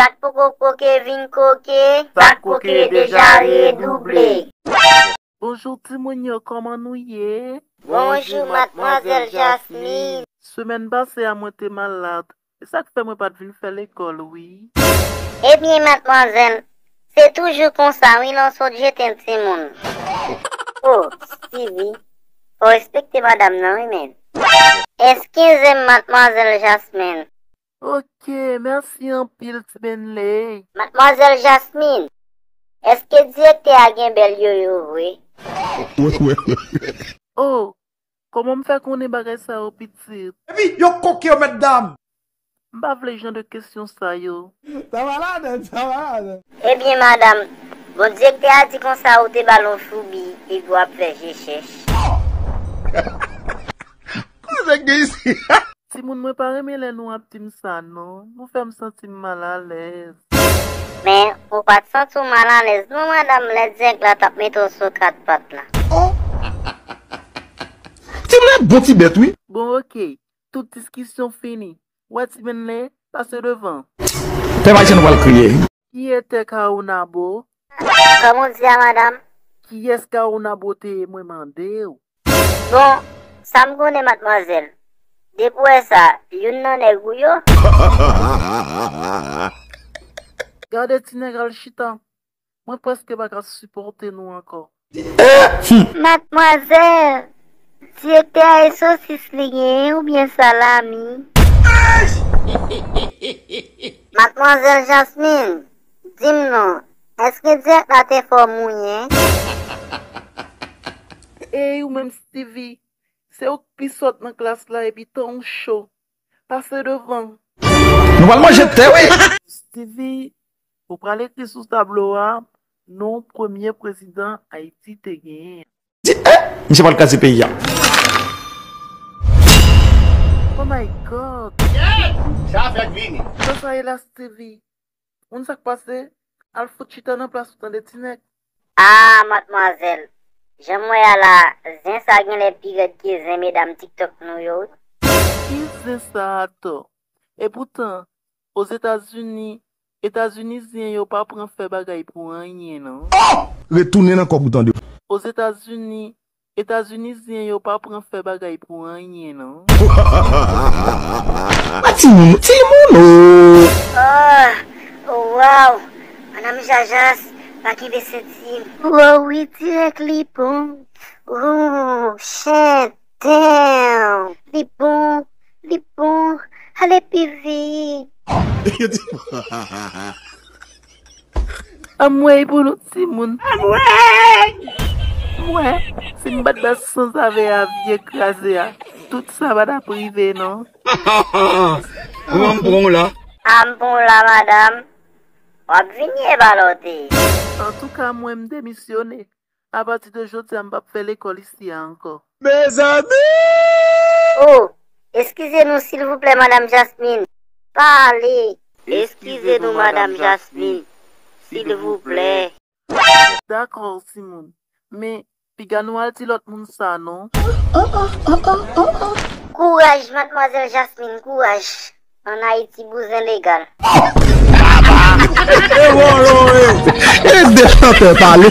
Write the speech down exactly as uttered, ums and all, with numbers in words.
Sa k poko koke vin koke. Sa k koke deja redouble. Bonjou timoun yo, kòman nou ye? Bonjou, madmwazèl Jasmine. Semèn pase a, mwen te malad. Se sa k fè mwen pa t vin fè lekòl, wi. Ebyen, madmwazèl, se toujou konsa, wi, lè w sot jete yon timoun. O, Steevy, fò w respekte madanm nan, wi, men. Eskize m, madmwazèl Jasmine. Ok, mèsi anpil, Ti Benley. Madmwazèl Jasmine, èske direktè a gen bèl yoyo vre? Oh, kòman m fè konnen bagay sa yo, pitit? Epi, yo koke yo, mèt dam! M pa vle jan de kesyon sa yo. Sa malad, sa malad. Ebyen, madanm, bon, direktè a di konsa ou te ba l yon choubi, epi w ap fè je chèch. Koze gen isi? Timoun, mwen pa renmen lè nou ap di m sa, non. Nou fè m santi m malalèz. Men, ou pa t santi w malalèz, non, madanm, lè dirèk la t ap mete w sou kat pat la. Oh! Timoun, bon ti bèt, wi. Bon, ok. Tout diskisyon fini. Wè, Ti Benley, pase devan. Pèp ayisyen, nou pral kriye. Ki etè Kawonabo? Kòman w di a, madanm? Kiyès Kawonabo te ye, mwen mande w? Bon, sa m konnen, madmwazèl. Depi w wè sa, youn nan nèg ou yo? Gade ti nèg al chita. Mwen prèske pa ka sipòte nou ankò. Madmwazèl, direktè a e sosis li genyen oubyen salami? Madmwazèl Jasmine, di m non, èske dirèk la te fè w mouyen? Ey, ou menm Steevy, se ou k pi sòt nan klas la epi tan w cho. Pase devan. Nou pral manje tè, wi! Steevy, ou pral ekri sou tablo a non premye prezidan Ayiti te genyen. Di, eh, misye pral kraze peyi a. Oh my God! Sa fèk vini. Sa sa ye la, Steevy? Moun sa k pase, al fout chita nan plas ou, tande, ti nèg. Ah, madmwazèl, jan m wè a la, zen sa genlè pi rèd ke zen medam TikTok nou yo, wi. Ki zen sa atò? Epoutan, Ozetazini, Etazinizyen yo pa pran fè bagay pou anyen, non. Oh! Retounen nan kòb ou, tande. Ozetazini, Etazinizyen yo pa pran fè bagay pou anyen, non. Mwen timoun, timoun, oh! Ah, oh, wow! Madanm Jajas, pa kenbe senti m. Oh, wi, dirèk li bon. Oh, chen, damn! Li bon, li bon. Ale pi vit. Anmwey pou nou timoun. Anmwey! Mwen, si m pa t ba sanzave a vye kraze a, tout sa pa t ap rive, non. Kòman m pran w la? A, m pran w la, madanm. W ap vini e pa lòte. Antouka, mwen, m demisyone. Apati de jodi a, m p ap fè lekòl isi a ankò. Mezanmi! Oh, eskize nou, silvouplè, madanm Jasmine. Pale. Eskize nou, madanm Jasmine, silvouplè. Dakò, timoun. Men, piga nou al di lòt moun sa, non. Kouraj, madmwazèl Jasmine, kouraj. Ann Ayiti, bouzen legal. E de chantè pale.